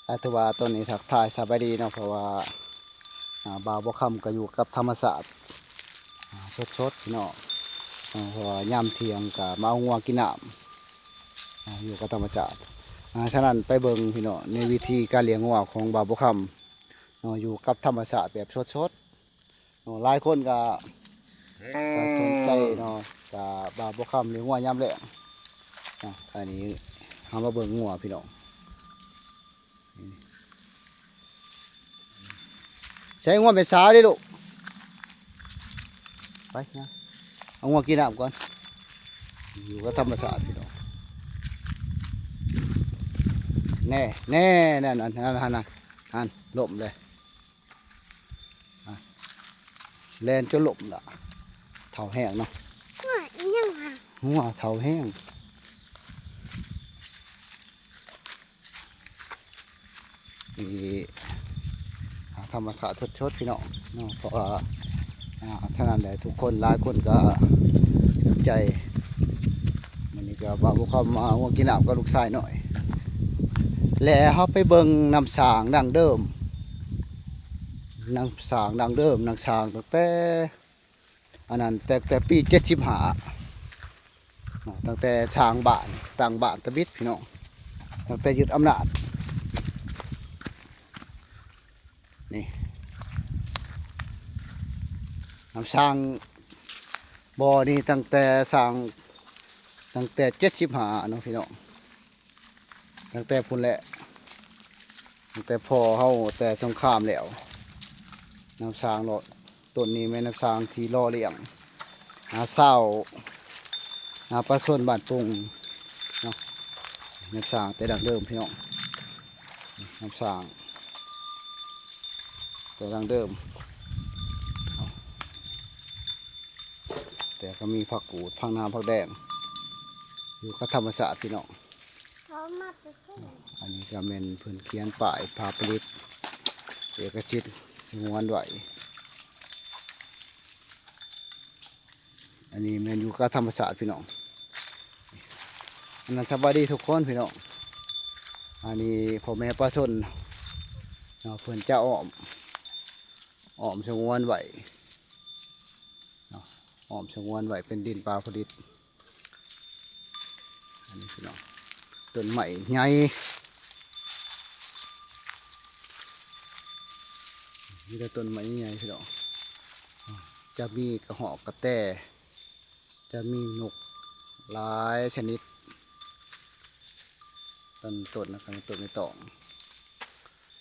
ອາ ຖືວ່າຕອນນີ້ທັກທາຍສະບາຍດີເນາະ ເພາະວ່າ ອາ ບ່າວບົວຄຳກໍຢູ່ກັບທຳມະຊາດ ອາ ສົດໆ ພີ່ນ້ອງ ເພາະວ່າຍາມທ່ຽງກໍມາເອົາງົວກິນນ້ຳ ອາ ຢູ່ກັບທຳມະຊາດ ອາ ສະນັ້ນໄປເບິ່ງ ພີ່ນ້ອງ ໃນວິທີການລ້ຽງງົວຂອງບ່າວບົວຄຳເນາະ ຢູ່ກັບທຳມະຊາດແບບສົດໆ ເນາະ ຫຼາຍຄົນກໍ ກໍສົນໃຈເນາະ ກໍບ່າວບົວຄຳລ້ຽງງົວຍາມແລງເນາະ ອັນນີ້ເຮົາມາເບິ່ງງົວ ພີ່ນ້ອງ ໃສ່ງົວແມ່ສາວເດ້ລູກ ໄປນະ ເອົາງົວກິນນ້ຳກ່ອນ ຢູ່ກັບທຳມະຊາດ ພີ່ນ້ອງ ແນ່ ແນ່ ນັ້ນ ນັ້ນ ຫັ້ນ ຫັ້ນ ຫັ້ນ ລົ້ມເລີຍ ອ່ະ ແລ່ນຈົນລົ້ມລະ ເຖົ້າແຮງເນາະ ງົວອີຫຍັງຫະ ງົວເຖົ້າແຮງ ນີ້ ອາ ທຳມະຊາດສົດໆ ພີ່ນ້ອງເນາະ ເພາະວ່າ ອາ ສະນັ້ນແຫຼະ ທຸກຄົນ ຫຼາຍຄົນກໍຖືກໃຈ ມື້ນີ້ກໍບ່າວບົວຄຳມາງົວກິນນ້ຳກັບລູກຊາຍນ້ອຍ ແລະ ເຮົາໄປເບິ່ງນ້ຳສ້າງດັ້ງເດີມ ນ້ຳສ້າງດັ້ງເດີມ ນ້ຳສ້າງຕັ້ງແຕ່ ອັນນັ້ນແຕ່ ແຕ່ປີເຈັດສິບຫ້າເນາະ ຕັ້ງແຕ່ສ້າງບ້ານ ຕັ້ງບ້ານຕະບິດ ພີ່ນ້ອງ ຕັ້ງແຕ່ຍຶດອຳນາດ ນີ້ ນ້ຳສ້າງບໍ່ນີ້ຕັ້ງແຕ່ສ້າງ ຕັ້ງແຕ່ເຈັດສິບຫ້າເນາະ ພີ່ນ້ອງ ຕັ້ງແຕ່ພຸ້ນແຫຼະ ຕັ້ງແຕ່ພໍ່ເຮົາແຕ່ສົງຄາມແລ້ວ ນ້ຳສ້າງເນາະ ຕົ້ນນີ້ແມ່ນນ້ຳສ້າງທີ່ຫຼໍ່ລ້ຽງ ອາ ຊາວ ອາ ປະຊາຊົນບ້ານປຸງເນາະ ນ້ຳສ້າງແຕ່ດັ້ງເດີມ ພີ່ນ້ອງ ນ້ຳສ້າງແຕ່ດັ້ງເດີມ ແຕ່ກໍມີຜັກກູດ ຜັກໜາມ ຜັກແດງ ຢູ່ກັບທຳມະຊາດ ພີ່ນ້ອງ ເຂົາມາແຕ່ເທິງ ອັນນີ້ກໍແມ່ນເພິ່ນຂຽນປ້າຍຜາຜະລິດ ເອກະສິດສະຫງວນໄວ້ ອັນນີ້ແມ່ນຢູ່ກັບທຳມະຊາດ ພີ່ນ້ອງ ອັນນັ້ນ ສະບາຍດີທຸກຄົນ ພີ່ນ້ອງ ອັນນີ້ພໍ່ແມ່ປະຊາຊົນເນາະ ເພິ່ນຈະອ້ອມ ອ້ອມສະຫງວນໄວ້ເນາະ ອ້ອມສະຫງວນໄວ້ເປັນດິນປ່າຜະລິດ ອັນນີ້ ພີ່ນ້ອງ ຕົ້ນໄມ້ໃຫຍ່ ມີແຕ່ຕົ້ນໄມ້ໃຫຍ່ ພີ່ນ້ອງ ຈະມີກະຮອກກະແຕ ຈະມີນົກຫຼາຍຊະນິດ ຕົ້ນ ຕົ້ນ ຕົ້ນໄມ້ຕອງ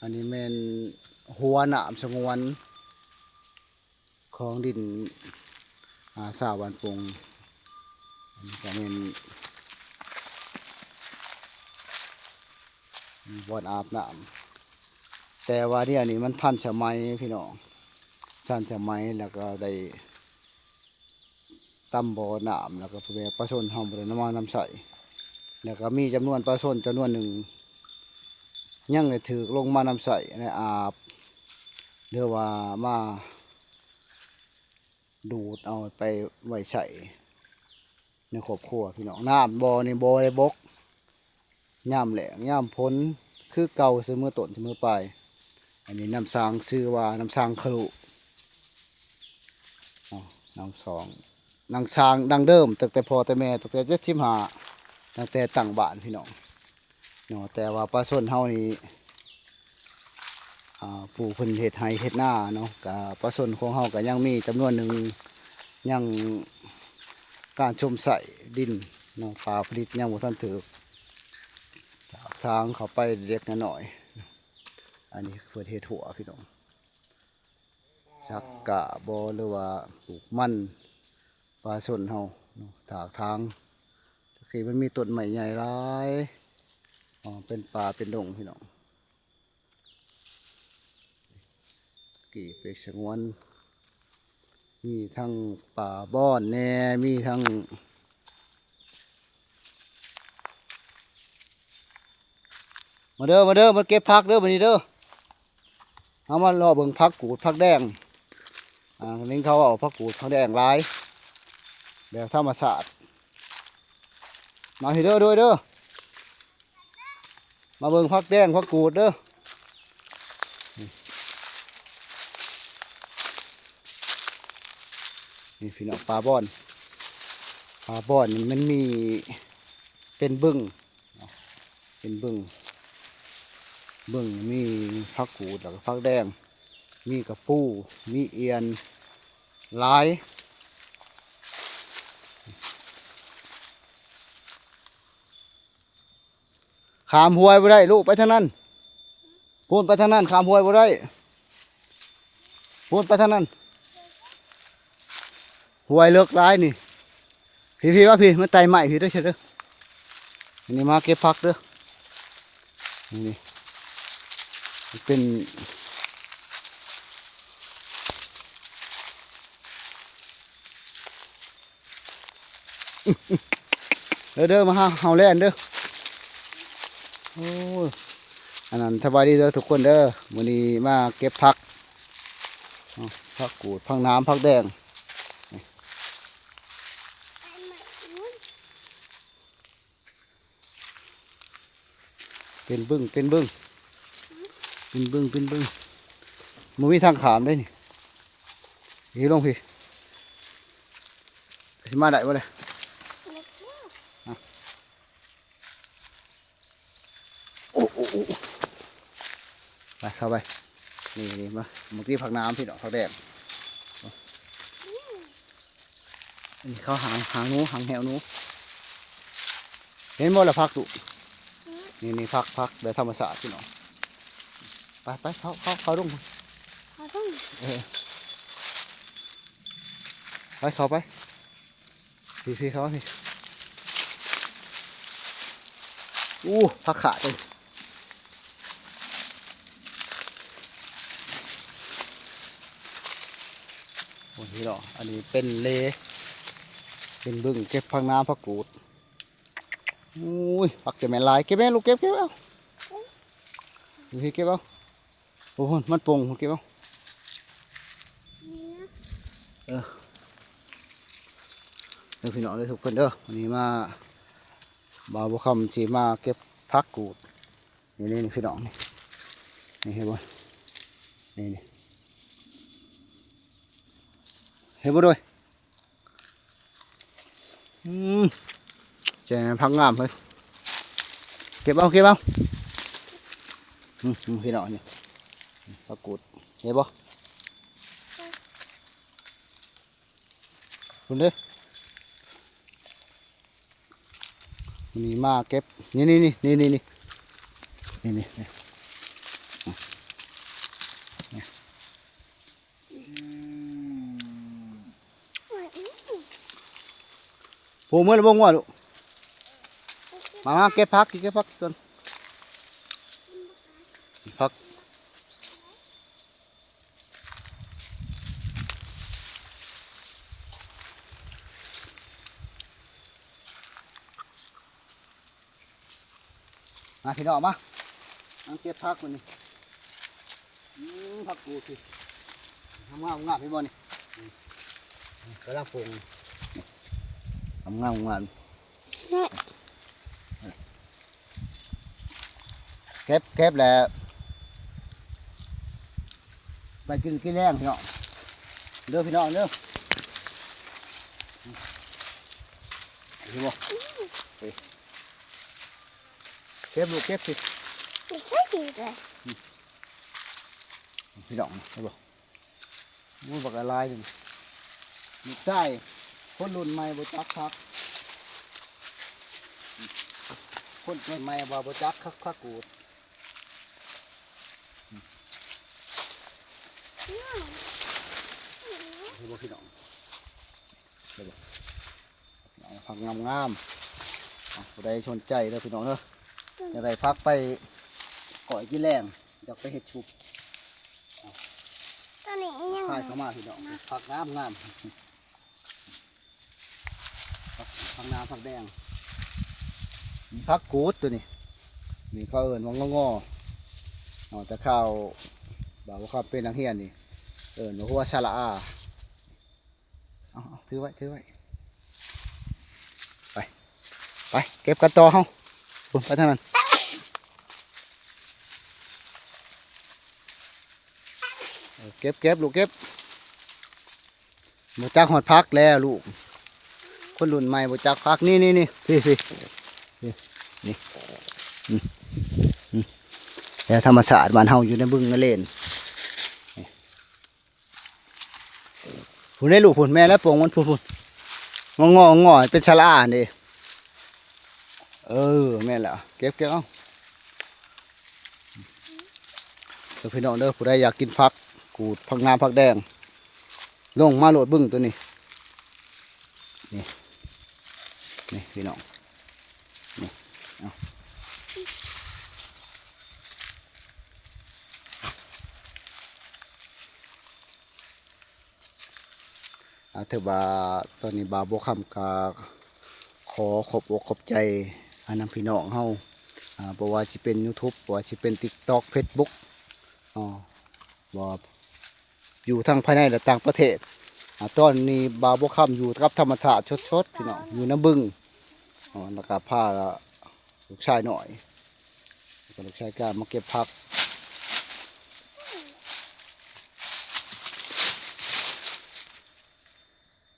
ອັນນີ້ແມ່ນຫົວນ້ຳສະຫງວນ ຂອງດິນ ອາ ຊາວບ້ານປົງ ອັນນີ້ກໍແມ່ນບ່ອນອາບນ້ຳ ແຕ່ວ່າດຽວນີ້ມັນທັນສະໄໝ ພີ່ນ້ອງ ທັນສະໄໝ ແລ້ວກໍໄດ້ ຕຳບໍ່ນ້ຳ ແລ້ວກໍເພື່ອປະຊາຊົນເຮົາບໍ່ໄດ້ນຳມານຳໃຊ້ ແລ້ວກໍມີຈຳນວນປະຊາຊົນຈຳນວນໜຶ່ງ ຍັງໄດ້ຖືກລົງມານຳໃຊ້ ໄດ້ອາບ ຫຼືວ່າມາດູດເອົາໄປໄວ້ໃຊ້ໃນຄອບຄົວ ພີ່ນ້ອງ ນ້ຳບໍ່ນີ້ບໍ່ໄດ້ບົກ ຍາມແລ້ງຍາມຝົນຄືເກົ່າສະເໝີຕົ້ນສະເໝີປາຍ ອັນນີ້ນ້ຳສ້າງຊື່ວ່ານ້ຳສ້າງຄະລຸ ເນາະ ນ້ຳສ້າງ ນ້ຳສ້າງດັ້ງເດີມ ຕັ້ງແຕ່ພໍ່ແຕ່ແມ່ ຕັ້ງແຕ່ເຈັດສິບຫ້າ ຕັ້ງແຕ່ຕັ້ງບ້ານ ພີ່ນ້ອງເນາະ ແຕ່ວ່າປະຊາຊົນເຮົານີ້ ອ່າ ຜູ້ເພິ່ນເຮັດໄຮ່ເຮັດນາເນາະ ກະປະຊາຊົນຂອງເຮົາກະຍັງມີຈຳນວນໜຶ່ງ ຍັງການຊົມໃຊ້ດິນເນາະ ປາຜະລິດຍັງບໍ່ທັນຖືກ ຈາກທາງເຂົ້າໄປເລັກໆນ້ອຍໆ ອັນນີ້ເພິ່ນເຮັດຮົ້ວ ພີ່ນ້ອງ ສັກກ້າບໍ່ ຫຼືວ່າປູກມັນ ປະຊາຊົນເຮົາເນາະ ຖາກທາງ ແຕ່ກີ້ມັນມີຕົ້ນໄມ້ໃຫຍ່ຫຼາຍ ເປັນປ່າເປັນດົງ ພີ່ນ້ອງ ກີ້ເປັກສະຫງວນ ມີທັງປ່າບອນແດ່ ມີທັງ ມາເດີ ມາເດີ ມາເກັບຜັກເດີ ບາດນີ້ເດີ ເຮົາມາເລາະເບິ່ງຜັກກູດ ຜັກແດງ ອ່າ ໄດ້ຍິນເຂົາເວົ້າ ຜັກກູດ ຜັກແດງຫຼາຍ ແບບທຳມະຊາດ ມາພີ້ເດີ ໂດຍເດີ ມາເບິ່ງຜັກແດງ ຜັກກູດເດີ ນີ້ພີ່ນ້ອງ ປ່າບອນ ປ່າບອນນີ້ມັນມີເປັນບຶງເນາະ ເປັນບຶງ ບຶງມີຜັກກູດ ແລ້ວກໍຜັກແດງ ມີກະປູ ມີອ່ຽນ ຫຼາຍ. ຂ້າມຫ້ວຍບໍ່ໄດ້ລູກ ໄປທາງນັ້ນ ພຸ້ນໄປທາງນັ້ນ ຂ້າມຫ້ວຍບໍ່ໄດ້ ພຸ້ນໄປທາງນັ້ນ ຫ້ວຍເລິກຫຼາຍນີ້ ພີ່ໆ ມາພີ່ ມາໄຕ່ໄມ້ພີ່ເດີ ເຊີເດີ ອັນນີ້ມາເກັບຜັກເດີ ນີ້ เป็น ເດີ ເດີ ມາຫາເຮົາແລ່ນເດີ ໂອ້ຍ ອັນນັ້ນ ສະບາຍດີເດີທຸກຄົນເດີ ມື້ນີ້ມາເກັບຜັກ ເນາະ ຜັກກູດ ຜັກໜາມ ຜັກແດງ ເປັນບຶງ ເປັນບຶງ ເປັນບຶງ ເປັນບຶງ ບໍ່ມີທາງຂ້າມເດ້ນີ້ ນີ້ລົງພີ້ ຊິມາໄດ້ບໍ່ເລີຍ ໂອ້ ໂອ້ ໂອ້ ໄປ ເຂົ້າໄປ ນີ້ ນີ້ ມາ ເມື່ອກີ້ຜັກໜາມ ພີ່ນ້ອງ ຜັກແດງ ນີ້ເຂົ້າຫາງ ຫາງໜູ ຫາງແຫວໜູ ເຫັນບໍ່ລະຜັກຕຸ ນີ້ ນີ້ ຜັກ ຜັກແບບທຳມະຊາດ ພີ່ນ້ອງ ໄປ ໄປ ເຂົ້າ ເຂົ້າ ເຂົ້າດົງ ເຂົ້າດົງ ເອີ ໄປ ເຂົ້າໄປ ພີ້ໆ ເຂົ້າມາພີ້ ໂອ້ ຜັກຂາດເລີຍ ໂອ້ຍ ພີ່ນ້ອງ ອັນນີ້ເປັນເລ ເປັນບຶງເກັບຜັກໜາມ ຜັກກູດ ໂອ້ຍ ຜັກຈະແມ່ນຫຼາຍ ເກັບແມ່ລູກ ເກັບ ເກັບເອົາ ເກັບເອົາ ໂອ້ໂຫ ມັນປົ່ງ ເກັບເອົາ ເອີ ເດີພີ່ນ້ອງເດີ ທຸກຄົນເດີ ວັນນີ້ມາ ບ່າວບົວຄຳຊິມາເກັບຜັກກູດ ນີ້ໆ ພີ່ນ້ອງ ນີ້ ນີ້ເຫັນບໍ່ ນີ້ໆ ເຫັນບໍ່ໂດຍ ອືມ ແຈງຜັກງາມເລີຍ ເກັບເອົາ ເກັບເອົາ ອືມ ອືມ ພີ່ນ້ອງ ນີ້ ຜັກກູດ ເຫັນບໍ່ ພຸ້ນເດ້ ນີ້ມາເກັບ ນີ້ໆ ນີ້ ນີ້ໆ ນີ້ ນີ້ໆ ນີ້ ນີ້ ນີ້ ໂອ້ ເມື່ອລະບໍ່ງົວລູກ ມາ ມາເກັບຜັກ ກິນ ເກັບຜັກກ່ອນ ຜັກ ມາພີ່ນ້ອງມາ ມາເກັບຜັກມື້ນີ້ ອືມ ຜັກກູດຊິ ງາມໆ ເຫັນບໍ່ນີ້ ກຳລັງປົ່ງ ງາມໆ ເກັບ ເກັບແລ້ວ ໄປກິນ ກິນແລງພີ່ນ້ອງ ເດີພີ່ນ້ອງເດີ ເຫັນບໍ່ ເກັບລູກເກັບຊິ ນີ້ຄືດີເລີຍ ພີ່ນ້ອງເຫັນບໍ່ ໂອ້ຍ ບັກຫຼາຍໆ ນີ້ ລູກຊາຍ ຄົນລຸ້ນໃໝ່ບໍ່ຈັກຄັກ ຄົນເກີດໃໝ່ວ່າບໍ່ຈັກຄັກ ຜັກກູດ ເຫັນບໍ່ພີ່ນ້ອງ ເຫັນບໍ່ ເອົາ ຜັກງາມໆ ອ່ະ ຜູ້ໃດສົນໃຈເດີພີ່ນ້ອງເດີ ຢາກໄດ້ຜັກໄປກ້ອຍກິນແລງ ຢາກໄປເຮັດຊຸບ ຕົວນີ້ອີຫຍັງ ຖ່າຍເຂົ້າມາພີ່ນ້ອງ ຜັກງາມໆ ຜັກໜາມ ຜັກແດງ ຜັກກູດຕົວນີ້ ນີ້ເຂົາເອີ້ນວ່າງໍໆ ເນາະ ແຕ່ຄາວບ່າວຄຳເປັນນັກຮຽນນີ້ ເອີ້ນວ່າຫົວສະຫຼະອາ ເອົາ ເອົາ ຖືໄວ້ ຖືໄວ້ ໄປ ໄປ ເກັບກັນຕໍ່ເຮົາ ພຸ້ນ ໄປທາງນັ້ນ ເອີ ເກັບ ເກັບ ລູກ ເກັບ. ບໍ່ຈັກຮອດຜັກແລ້ວລູກ ຄົນລຸ້ນໃໝ່ບໍ່ຈັກຜັກ ນີ້ໆໆ ພີ້ໆ ນີ້ ນີ້ ອືມ ອືມ ແລ້ວທຳມະຊາດບ້ານເຮົາຢູ່ໃນບຶງໃນເລນ ພຸ້ນເດ້ລູກ ພຸ້ນ ແມ່ນແລ້ວ ໂປ່ງມັນພຸ້ນ ພຸ້ນ ງໍໆ ງໍ ເປັນສະຫຼະອານີ້ ເອີ ແມ່ນແລ້ວ ເກັບ ເກັບເອົາ ເດີພີ່ນ້ອງເດີ ຜູ້ໃດຢາກກິນຜັກກູດ ຜັກໜາ ຜັກແດງ ລົງມາໂລດບຶງໂຕນີ້ ນີ້ ນີ້ພີ່ນ້ອງ ນີ້ ເອົາ ອ່າ ຖືວ່າຕອນນີ້ບ່າວບົວຄຳກໍຂໍຂອບອົກຂອບໃຈ ອ່າ ນຳພີ່ນ້ອງເຮົາ ອ່າ ບໍ່ວ່າຊິເປັນຢູທູບ ບໍ່ວ່າຊິເປັນຕິກຕັອກ ເຟສບຸກ ເນາະ ບໍ່ ຢູ່ທັງພາຍໃນ ແລະ ຕ່າງປະເທດ ອ່າ ຕອນນີ້ບ່າວບົວຄຳຢູ່ກັບທຳມະຊາດສົດໆ ພີ່ນ້ອງ ຢູ່ນຳບຶງ ເນາະ ແລ້ວກໍພາ ລູກຊາຍນ້ອຍ ແລ້ວກໍລູກຊາຍກາງມາເກັບຜັກ